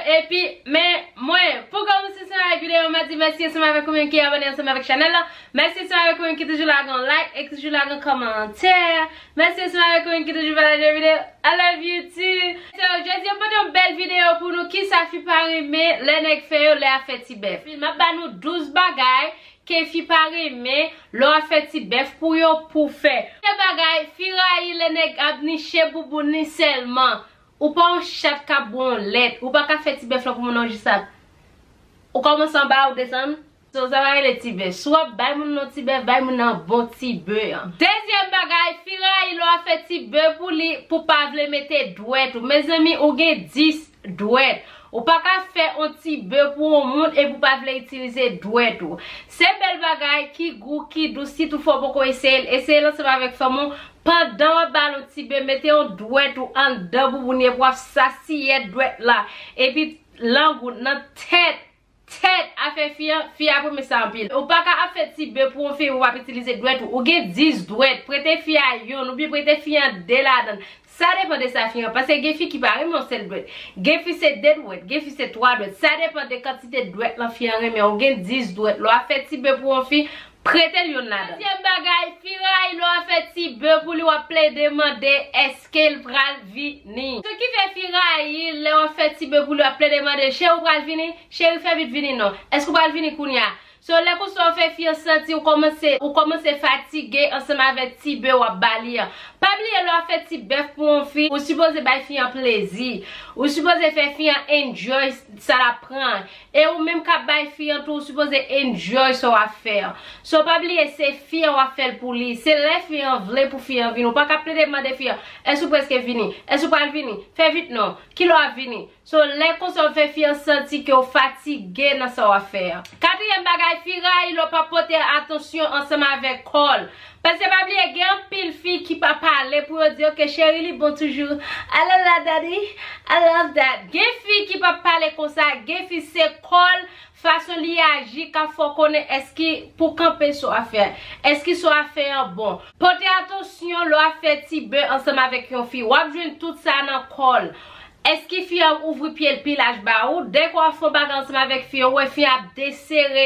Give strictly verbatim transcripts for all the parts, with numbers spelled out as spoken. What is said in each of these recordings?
Epi, men mwen, pou kòmanse ansanm avèk videyo, m ap di mèsi ansanm avèk ou menm ki abòne ansanm avèk chanèl la. Mèsi ansanm avèk ou menm ki toujou lage yon like e ki toujou lage yon kòmantè. Mèsi ansanm avèk ou menm ki toujou pataje videyo. I love you too. So, jodi a m pote yon bèl videyo pou nou. Kisa fi pa renmen lè nèg fè yo lè y ap fè ti bèf. M ap ba nou douz bagay ke fi pa renmen lè w ap fè ti bèf pou yo pou fè. Premye bagay, fi rayi lè nèg ap niche bouboun li sèlman. Ou pa yon chat k ap bwè yon lèt. Ou pa ka fè ti bèf lan pou moun nan jis ap. Ou kòmanse anba, ou desann. So, sa pa rele ti bèf. Si w ap bay moun nan ti bèf, bay moun nan bon ti bèf. Dezyèm bagay, fi rayi lè w ap fè ti bèf pou li, pou pa vle mete dwèt ou. Mezanmi, ou gen dis dwèt. Ou pa ka fè yon ti bèf pou yon moun epi w pa vle itilize dwèt ou. Se bèl bagay ki gou, ki dous, si toutfwa w poko eseye l, eseye l ansanm avèk fanm ou. Pandan w ap ba l yon ti bèf, mete yon dwèt ou anndan bouboun li epi w ap sasiyèt dwèt la. Epi lang ou nan tèt, tèt afè fi an, fi a ap renmen sa anpil. Ou pa ka ap fè ti bèf pou yon fi epi w ap itilize dwèt ou. Ou gen dis dwèt, prete fi a yonn, oubyen prete fi an de ladan l. Sa depann de sa fi an, paske gen fi ki pa renmen yon sèl dwèt. Gen fi se de dwèt, gen fi se twa dwèt. Sa depann de kantite dwèt lan fi an renmen. Ou gen dis dwèt. Lè w ap fè ti bèf pou yon fi, prete l yonn ladan. Dezyèm bagay, fi rayi lè w ap fè ti bèf pou li, w ap plede mande èske l pral vini. Sa ki fè fi rayi lè w ap fè ti bèf pou li, w ap plede mande, cheri, ou pral vini? Cheri, fè vit vini non. Èske ou pral vini kounye a? So, lè konsa w fè fi an santi ou kòmanse, ou kòmanse fatige ansanm avèk ti bèf w ap ba li an. Pa bliye lè w ap fè ti bèf pou yon fi, ou sipoze bay fi an plezi. Ou sipoze fè fi an enjoy sa l ap pran. E ou menm k ap bay fi an tou, ou sipoze enjoy sa w ap fè an. So, pa bliye se fi an w ap fè l pou li. Se lè fi an vle pou fi an vini. Ou pa ka plede mande fi an, èske ou prèske vini? Èske ou pral vini? Fè vit non. Kilè w ap vini? So, lè konsa w fè fi an santi ke w fatige nan sa w ap fè an. Katriyèm bagay, fi rayi lè w pa pote atansyon ansanm avèk kò l. Paske pa bliye, gen anpil fi ki pa pale pou yo di, ok, cheri, li bon toujou. I love that, daddy. I love that. Gen fi ki pa pale konsa, gen fi se kò l, fason li aji, k ap fè w konnen èske pou kanpe sou afè. Èske sou afè an bon. Pote atansyon lè w ap fè ti bèf ansanm avèk yon fi. W ap jwenn tout sa nan kò l. Èske fi an ap ouvri pye l pi laj ba ou? Dèke w ap fè yon bagay ansanm avèk fi an, ou wè fi an ap desere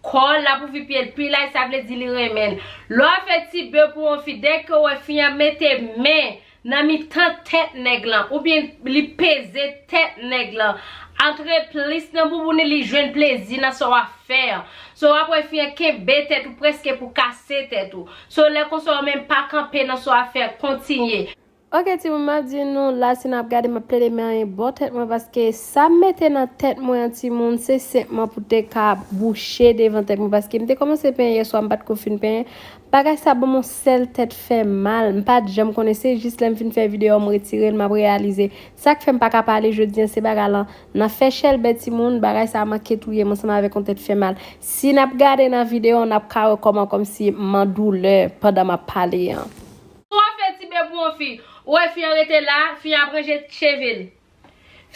kò l, l ap ouvri pye l pi laj, sa vle di li renmen l. Lè w ap fè ti bèf pou yon fi, dèke w wè fi an mete men nan mitan tèt nèg lan, oubyen li peze tèt nèg lan, antre plis nan bouboun li, li jwenn plezi nan sa w ap fè an. So, w ap wè fi an kenbe tèt ou prèske pou kase tèt ou. So, lè konsa, ou menm pa kanpe nan sa w ap fè, kontinye. Ok, timoun, m ap di nou la, si n ap gade, m ap plede manyen bò tèt mwen, paske sa m mete nan tèt mwen an, timoun, se senpman pou te ka bouche devan tèt mwen, paske m te kòmanse penyen yè swa, m pa t ko fin penyen. Bagay sa ban m yon sèl tèt fè mal. M pa t janm konnen, se jis lè m fin fè videyo a, m retire l, m ap reyalize. Sa k fè m pa ka pale jodi a, se bagay lan nan fè chèlbè, timoun, bagay sa manke touye m ansanm avèk yon tèt fè mal. Si n ap gade nan videyo a, n ap ka wè kòman kòmsi m an doulè pandan m ap pale an. Si w ap fè ti bèf pou yon fi, ou wè fi an rete la, fi an ap ranje cheve l.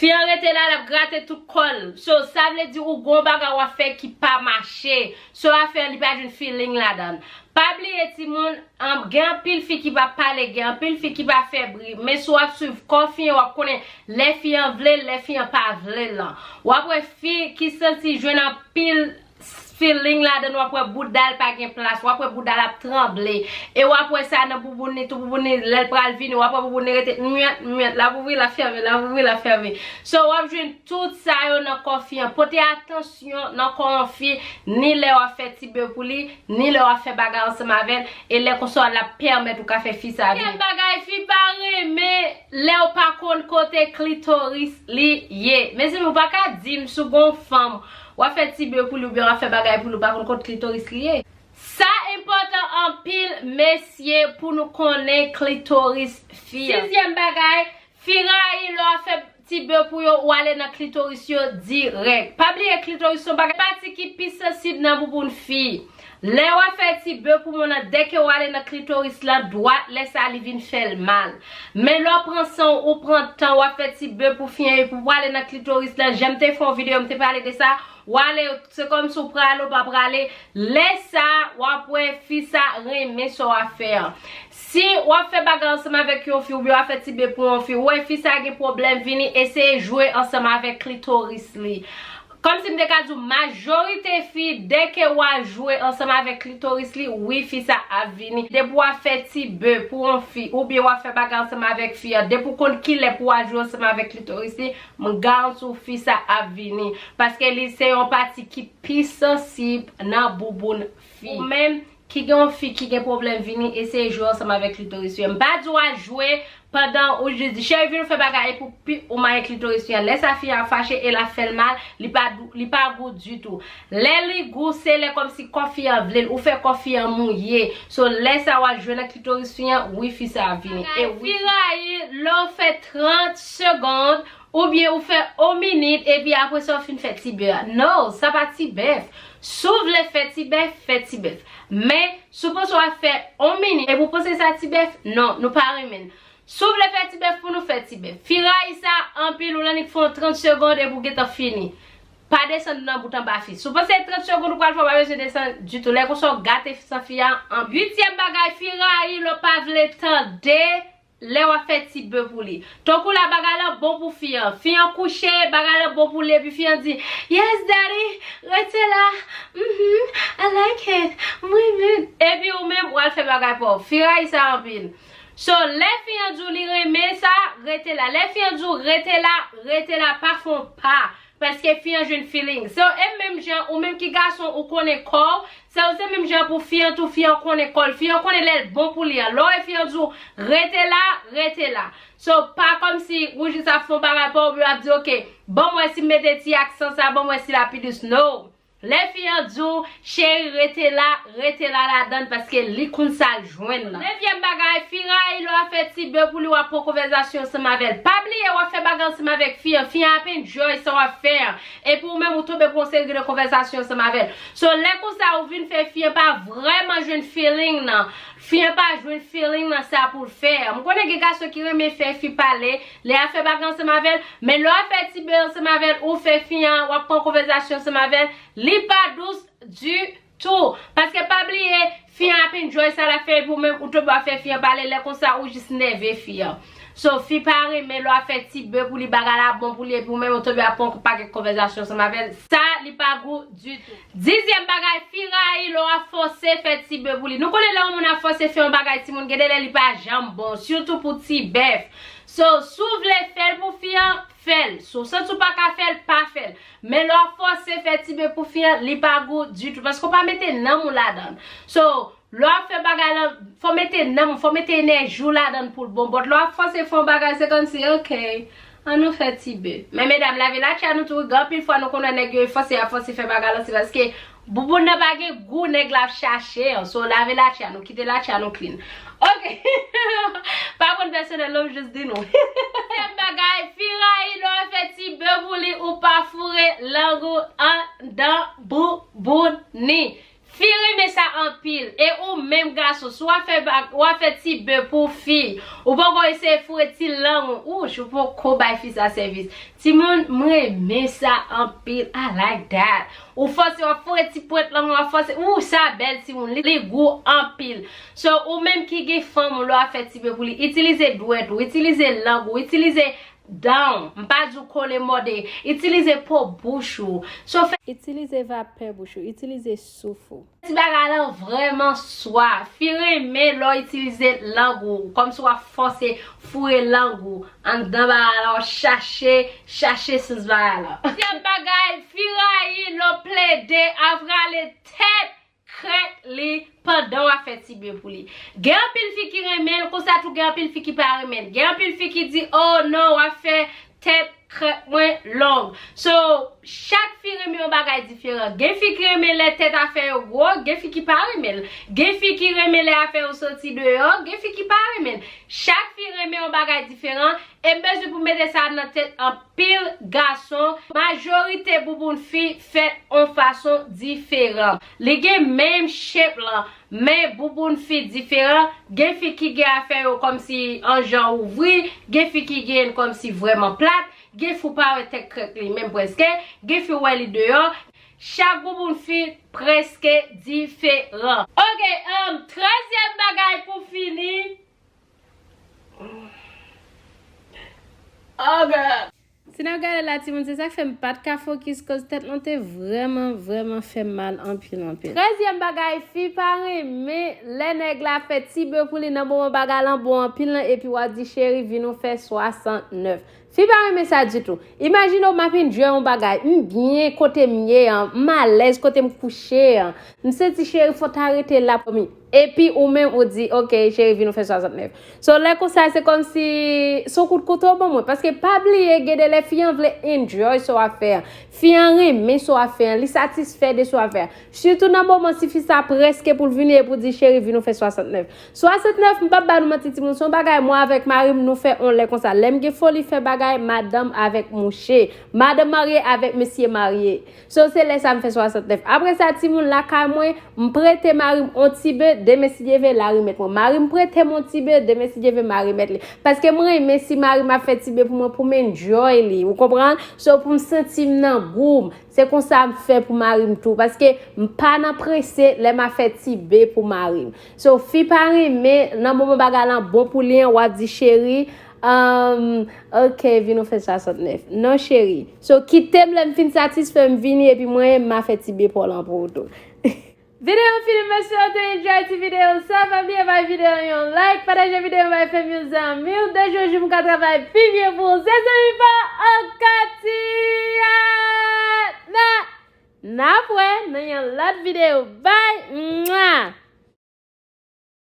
Fi an rete la, l ap grate tout kò l. So, sa vle di ou gon bagay w ap fè ki pa mache. So, afè an, li pa jwenn feeling ladan l. Pa bliye, timoun, an, gen anpil fi ki pa pale, gen anpil fi ki pa fè bri. Men si w ap swiv kò fi an, w ap konnen lè fi an vle l, lè fi an pa vle l lan. W ap wè fi ki santi jwenn anpil feeling ladan, w ap wè bouda l pa gen plas, w ap wè bouda l ap tranble. E w ap wè sa nan bouboun li tou, bouboun li, lè l pral vini, w ap wè bouboun li rete mwèt, mwèt, l ap ouvri, l ap fèmen, l ap ouvri, l ap fèmen. So, w ap jwenn tout sa yo nan kò fi an. Pote atansyon nan kò yon fi, ni lè w ap fè ti bèf pou li, ni lè w ap fè bagay ansanm avè l, e lè konsa l ap pèmèt ou ka fè fi sa vini. Senkyèm bagay, fi pa renmen lè w pa konn kote klitoris li ye. Mezanmi, ou pa ka di m si w gon fanm, w ap fè ti bèf pou li oubyen w ap fè bagay pou li, ou pa konn kot klitoris li ye. Sa enpòtan anpil, mesye, pou nou konnen klitoris fi an. Sizyèm bagay, fi rayi lè w ap fè ti bèf pou yo, ou ale nan klitoris yo dirèk. Pa bliye, klitoris se yon bagay, pati ki pi sansib nan bouboun fi. Lè w ap fè ti bè pou moun nan, dèke w ale nan klitoris lan dwat, lè sa li vin fè l mal. Men lè w pran san w, ou pran tan, w ap fè ti bè pou fi an, epi w ale nan klitoris lan, jan m te fè yon videyo, m te pale de sa, w ale, se kòmsi w prale, w pa prale. Lè sa, w ap wè fi sa renmen sa w ap fè an. Si w ap fè bagay ansanm avèk yon fi, oubyen w ap fè ti bè pou yon fi, ou wè fi sa gen pwoblèm, vini eseye jwe ansanm avèk klitoris li. Kòmsi m te ka di w, majorite fi, dèke w al jwe ansanm avèk klitoris li, wi, fi sa ap vini. Depi w ap fè ti bè pou yon fi, oubyen w ap fè bagay ansanm avèk fi an, depi w konn kilè pou w al jwe ansanm avèk klitoris li, m garanti w fi sa ap vini. Paske li se yon pati ki pi sansib nan bouboun fi. Ou menm, ki gen yon fi ki gen pwoblèm, vini eseye jwe ansanm avèk klitoris li. M pa di w al jwe pandan ou jis di, cheri, vin nou fè bagay, epi w pi ou manyen klitoris fi an. Lè sa fi an ap fache e l ap fè l mal, li pa dou, li pa gou ditou. Lè li gou, se lè kòmsi kò fi an vle l, ou fè kò fi an mouye. So, lè sa w al jwe nan klitoris fi an, wi, fi sa ap vini. E wi. Fi rayi, lè w fè trant segonn, oubyen ou fè yon minit, epi apre sa w fin fè ti bè a. No, sa pa ti bèf. Si w vle fè ti bèf, fè ti bèf. Men, si w panse w ap fè yon minit, epi w panse sa ti bèf, non, nou pa renmen l. Si w vle fè ti bèf pou nou, fè ti bèf. Fi rayi sa anpil, ou annik fè yon trant segonn epi w gentan fini. Pa desann nan bout anba fi. Si w panse trant segonn ou pral fè, w pa bezwen desann ditou. Lè konsa w gate san fi a anpil. Uityèm bagay, fi rayi lè w pa vle tande lè w ap fè ti bè pou li. Tankou la bagay lan bon pou fi an. Fi an kouche, bagay lan bon pou li, epi fi an di, "Yes, daddy, rete la. Mhm, I like it. Mwen menm." Epi ou menm, w al fè bagay pa w. Fi rayi sa anpil. So, lè fi an di w li renmen sa, rete la. Lè fi an di w rete la, rete la, pa fè yon pa. Paske fi an jwenn feeling. Se e menm jan, ou menm ki gason, ou konnen kò w, se, se menm jan pou fi an tou, fi an konnen kò l. Fi an konnen lè l bon pou li an. Lè w wè fi an di w, "Rete la, rete la." So, pa kòmsi ou jis ap fè yon bagay pa w, oubyen w ap di, "Ok, ban m wè si m mete ti aksan sa, ban m wè si l ap pi dous." No. Lè fi an di w, "Cheri, rete la, rete la ladan l, paske li konn sa l jwenn nan." Nevyèm bagay, fi rayi lè w ap fè ti bè pou li, w ap pran konvèsasyon ansanm avè l. Pa bliye, w ap fè bagay ansanm avèk fi an, fi an ap enjoy sa w ap fè an. Epi ou menm, ou tonbe pran yon seri de konvèsasyon ansanm avè l. So, lè konsa, ou vin fè fi an pa vrèman jwenn feeling nan. Fi an pa jwenn feeling nan sa pou l fè an. M konnen gen gason ki renmen fè fi pale, lè y ap fè bagay ansanm avè l, men lè w ap fè ti bè ansanm avè l, ou fè fi an, w ap pran konvèsasyon ansanm avè l, li pa dous ditou. Paske pa bliye, fi an ap enjoy sa l ap fè, epi ou menm, ou tonbe w ap fè fi an pale, lè konsa, ou jis nève fi an. So, fi pa renmen lè w ap fè ti bè pou li, bagay la bon pou li, epi ou menm, ou tonbe ap pran pakèt konvèsasyon ansanm avè l. Sa, li pa gou ditou. Dizyèm bagay, fi rayi lè w ap fòse fè ti bè pou li. Nou konnen lè yon moun ap fòse fè yon bagay, timoun, gen de lè li pa janm bon, sitou pou ti bèf. So, si w vle fè l pou fi an, fè l. Si w santi w pa ka fè l, pa fè l. Men lè w ap fòse fè ti bè pou fi an, li pa gou ditou. Paske w pa mete nanm ou ladan l. So, lè w ap fè bagay lan, fò w mete nanm ou, fò w mete enèji w ladan l pou l bon. But lè w ap fòse fè yon bagay, se kòmsi, ok, ann nou fè ti bè. Men medam, lave latjè nou tou, gen anpil fwa nou konn wè nèg yo fòse, y ap fòse fè bagay lan, se paske bouboun nan pa gen gou, nèg la ap chache an. So, lave latjè nou, kite latjè nou clean. Ok. Pa pran pèsonèl, non, m jis di nou. Dezyèm bagay, fi rayi lè w ap fè ti bè pou li, ou pa foure lang ou anndan bouboun ni. Fi renmen sa anpil. E ou menm gason, si w ap fè bag-, w ap fè ti bè pou fi, ou poko eseye foure ti lang ou, ouch, ou poko bay fi sa sèvis. Timoun, m renmen sa anpil. I like that. Ou fòse, w ap foure ti pwent lang ou, w ap fòse. Ou, sa bèl timoun. Li, li gou anpil. So, ou menm ki gen fanm ou, lè w ap fè ti bè pou li, itilize dwèt ou, itilize lang ou, itilize dan w. M pa di w kole mòde. Itilize po bouch ou. So, fè. Itilize vapè bouch ou, itilize souf ou. Ti bagay lan vrèman swa. Fi renmen lè w itilize lang ou, kòmsi w ap fòse foure lang ou anndan bagay lan, w ap chache, chache sans bagay lan. Dezyèm bagay, fi rayi lè w plede ap rale tèt krèk li pandan w ap fè ti bè pou li. Gen anpil fi ki renmen l, konsa tou gen anpil fi ki pa renmen l. Gen anpil fi ki di, "Oh non, w ap fè tèt krèk mwen long." So, chak fi renmen yon bagay diferan. Gen fi ki renmen lè tèt afè yo gwo, gen fi ki pa renmen l. Gen fi ki renmen lè afè yo soti deyò, gen fi ki pa renmen l. Chak fi renmen yon bagay diferan, e m bezwen pou mete sa nan tèt anpil gason. Majorite bouboun fi fèt yon fason diferan. Li gen menm shape lan, men bouboun fi diferan. Gen fi ki gen afè yo kòmsi an jan ouvri, gen fi ki gen kòmsi vrèman plat, gen fi w pa wè tèt krèk li menm prèske, gen fi w wè li deyò. Chak bouboun fi prèske diferan. Ok, um, trèzyèm bagay pou fini. Oh, girl. Si n ap gade la, timoun, se sa k fè m pa t ka fokis, koz tèt lan te vrèman, vrèman fè m mal anpil, anpil. Trèzyèm bagay, fi pa renmen lè nèg la fè ti be pou li nan moman bagay lan bon anpil lan, epi w ap di, cheri, vin nou fè swasantnèf. Fi pa renmen sa ditou. Imajine w, m ap enjoy yon bagay, m byen kote m ye an, m alèz kote m kouche an. M santi, cheri, fò w ta rete la pou mi. Epi ou menm, ou di, ok, cheri, vin nou fè swasantnèf. So, lè konsa, se kòmsi, se yon kout kouto w ban mwen. Paske pa bliye, gen de lè fi an vle enjoy sa w ap fè an. Fi an renmen sa w ap fè an. Li satisfè de sa w ap fè an. Sitou nan moman si fi sa prèske pou l vini epi w di, cheri, vin nou fè swasantnèf. Swasantnèf, m p ap ba nou manti, timoun, se yon bagay mwen avèk mari m, nou fè yon lè konsa. Lè m gen foli fè bagay, madanm avèk mouche. Madanm marye avèk mesye marye. So, se lè sa m fè swasantnèf. Apre sa, timoun, lakay mwen, m prete mari m on ti be, demen si Dye ve, l a remèt mwen. Mari m prete m on ti be, demen si Dye ve, m a remèt li. Paske m renmen si mari m ap fè ti be pou mwen, pou m enjoy li. Ou konprann? So, pou m santi m nan gou m. Se konsa m fè pou mari m tou. Paske m pa nan prese lè m ap fè ti be pou mari m. So, fi pa renmen, nan moman bagay lan bon pou li an, w ap di, cheri, um, ok, vin nou fè swasantnèf. Non, cheri. So, kite m lè m fin satisfè, m vini, epi mwen, m a fè ti be pa w lan pou ou tou. Videyo fini, mesye, ou te enjoy ti videyo sa. Pa bliye bay videyo yon like, pataje videyo, bay fè m yon zanmi w. De jou jou m ka travay pi byen pou ou. Se zanmi pa w, Okatiana. N ap wè nan yon lòt videyo. Bye! Mwa!